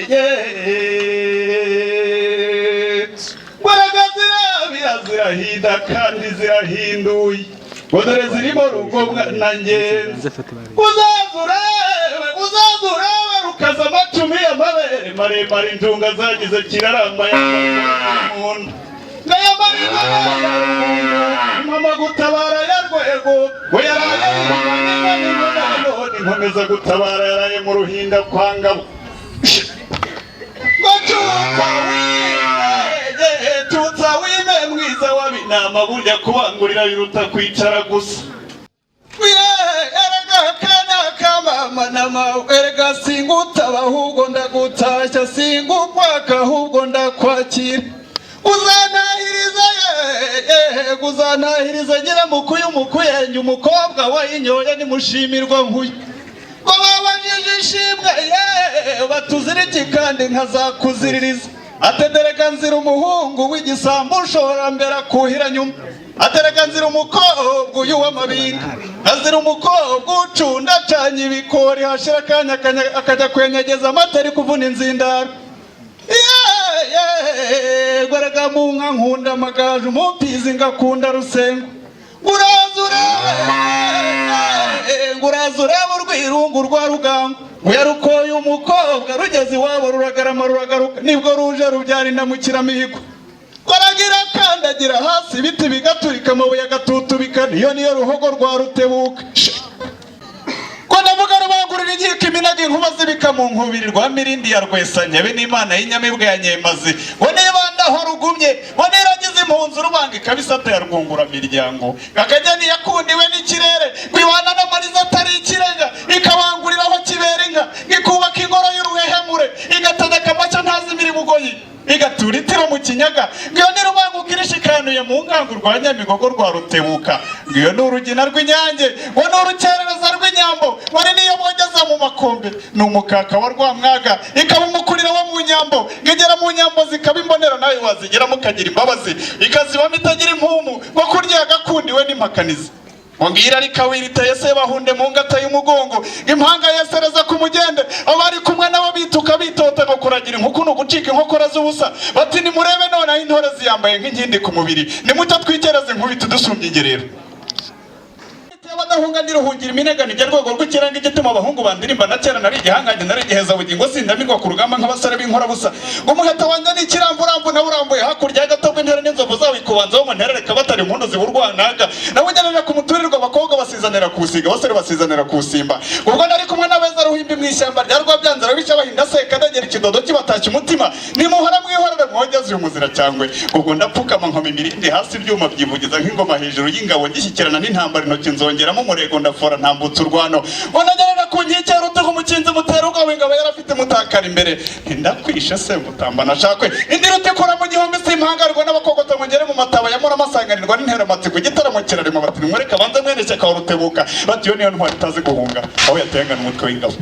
ye mbaraga zirabira, zirahinda kandi zirahinduye, ngo dore zirimo Rugomwa na Ngenzi. Uzaza urebe, uzaza urebe rukaza amacumi, y'amabere maremare, injunga zagize kiraramba, mu nda mama gutabara ya rwego we yaraye none nkomeza gutabara, yaraye mu ruhinda kwa Ngabo. Ngo tutsa wime, tutsa wime, mwiza w'abinama, burya kubangurira biruta kwicara gusa. Erega kana kamama na mawe, erega singutaba ahubwo ndagutashya, singukwaka ahubwo ndakwakira. Uzantahiriza ye, uzantahiriza nyiramukuyu, umukuyenge, umukobwa wayinyoye nimushimirwa nkuyu. Ngo babajije ishimwe ye, batuziriki kandi nkazakuziririza. Atetereka nzira umuhungu w'igisambo ushobora mbere akuhira nyuma. Atereka nzira umukobwa uyu w'amabinga, azira umukobwa ucunda acanye ibikori, hashira akanya akajya kwenyegeza amata ari kuvuna inzindaro. Gwaraga mu nka nkunda amagaju, mu mfizi ngakunda rusengo. Uraza urebe, uraza urebe urwirungu rwa Rugango, ngo yarukoye umukobwa rugeze iwabo ruragarama ruragaruka, nibwo ruje rubyara indamukiramihigo. Gwaragira kandagira hasi ibiti bigaturika, amabuye agatutubika, niyo niyo ruhogo rwa Rutebuka. Ko ndavuga rubangurira inkiko, iminaga inkuba zibika mu nkubiri, rwa Mirindi ya Rwesanyebe n'Imana y'inyamibwa ya Nyemazi, ngo niba aho rugumye, ngo niragize impunzi rubanga ikabisata ya rwungura-miryango, Kakajya yakundiwe n'ikirere, ngo ibana n'amariza atari ikirenga, ikabangurira aho kibera inka, ikubaka ingoro y'uruhehemure, igategeka amacyo ntazimira ibugoyi, igatura itiro mu Kinyaga. Ngo iyo ni rubanguka irishikanuye mu ngango rwa Nyamigogo rwa Rutebuka. Ngo iyo ni urugina rw'inyange, ngo ni urukerereza rw'inyambo, ngo ni niyo bogeza mu makombe, ni umukaka wa Rwamwaga, ikaba umukurira wo mu nyambo. Ngo igera mu nyambo zikaba imbonera, nawe wazigeramo ukagira imbabazi, ikazibamo itagira impumu, ngo kurya yagakundiwe n'impakanizi. Ngo ngira rikawirita se bahunde mu ngata y'umugongo, impanga yesereza ku mugende, abari kumwe nabo bituka bitota, ngo kuragira inkoko ni ugucika inkokora z'ubusa. Bati: "Nimurebe noneho intore ziyambaye nk'inkindi ku mubiri, nimucyo twikereze inkubito dusumbye ingerero." Abadahunga ndiruhungira iminega, nijya rwego rw'ikirenga, igituma abahungu bandirimba na kera nari igihangange, nari igiheza bugingo, sindamirwa ku rugamba nk'abasore b'inkorabusa. Ngo umuheto wanjye ni ikiramburambu, nawe urambuye hakurya y'agatobwa, intare n'inzovu zawe ikubanza wo mu nterereka batari impundu ziburwanaga, nawe ugejeje ku muturirwa, abakobwa basizanira kuwusiga, abasore basizanira kuwusimba. Ubwo nari kumwe n'abeza ruhimbi mu ishyamba rya Rwabyanzara, bica bahinda sekadagera ikidodo kibatashye umutima. Nimuhora mwihorere mwogeze uyu muzira cyangwe. Ubwo ndapfukama nkoma imirindi hasi, ibyuma byivugiza nk'ingoma hejuru y'ingabo, ngishyikirana n'intambara intoki nzongeramo umurego, ndafora ntambutse urwano. Ngo nagerera ku nkike ya rutugu, umukinzi mutera ubwoba, ingabo yarafite mutakara imbere, ntindakwishe se mutamba nashakwe indi rutikura mu gihumbi, simpangarwa n'abakogota ngo ngere mu mataba ya Murama, asanganirwa n'interamatsiko, igitaramo kirarema. Bati: "Nimureke abanze mwene Shyaka wa Rutebuka." Bati: "Iyo niyo ntwari itazi guhunga aho yatengana umutwe w'ingabo."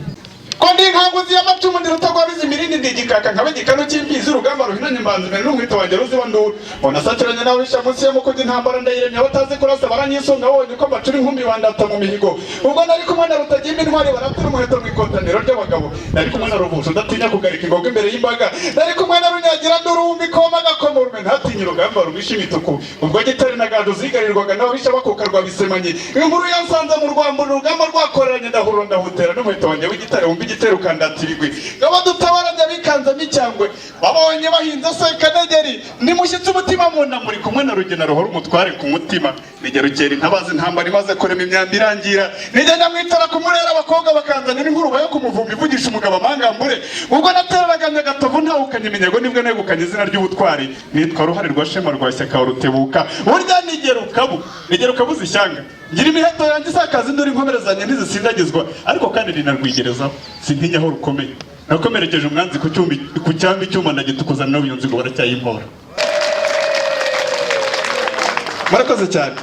Ko ndi inkanguzi y'amacumu, ndi rutagwabiza imirindi, ndi igikaka nkaba igikanu cy'imfizi, urugamba ruhinanye imbanzi mbere n'umwito wanjye ruziba nduru. Ngo nasakiranye n'ababisha munsi yo mukujya intambara ndayiremye, abatazi kurasa baranyisunga, babonye uko mbacura inkumbi bandata mu mihigo. Ubwo nari kumwe na Rutagimba intwari baratira umuheto mu ikotaniro ry'abagabo, nari kumwe na Ruvusha udatinya kugarika ingogo imbere y'imbaga, nari kumwe na Runyagira ndurumbi koma gakomorume ntatinye urugamba rubisha imituku. Ubwo Gitare na Gaju zigarirwaga n'ababisha bakuka rwa Bisemanyi, inkuru yansanze mu rwambo, urugamba rwakoreranye, ndahurura ndahutera n'umuheto wanjye w'igitare, wumva igitero ukandatira igwi. Ngabo dutabaranye bikanzemo icyangwe, babonye bahinze Sekanegeri, nimushyitse umutima mu nda, muri kumwe na Rugena ruhora umutware ku mutima. Nijya rukera intabaza intambara imaze kurema imyambi irangira, nijya nyamwitara ku murera, abakobwa bakanzanira inkuruba yo kumuvumba ivugisha umugabo amangambure. Ubwo natereraga Nyagatovu ntawukanye iminyago, nibwo negukanye izina ry'ubutwari, nitwa Ruhare rwa Shema rwa Shyaka wa Rutebuka. Burya nigera ukabu, nigera ukabuza ishyanga, ngira imiheto yanjye isakaza induru, inkomerezanye ntizisindagizwa, ariko kandi ninarwigerezaho, sintinya aho rukomeye. Nakomerekeje umwanzi ku cyumbi, ku cyambi icyuma ndagitukuza, n'ubu iyo nzigo baracyayimpora. Murakoze cyane.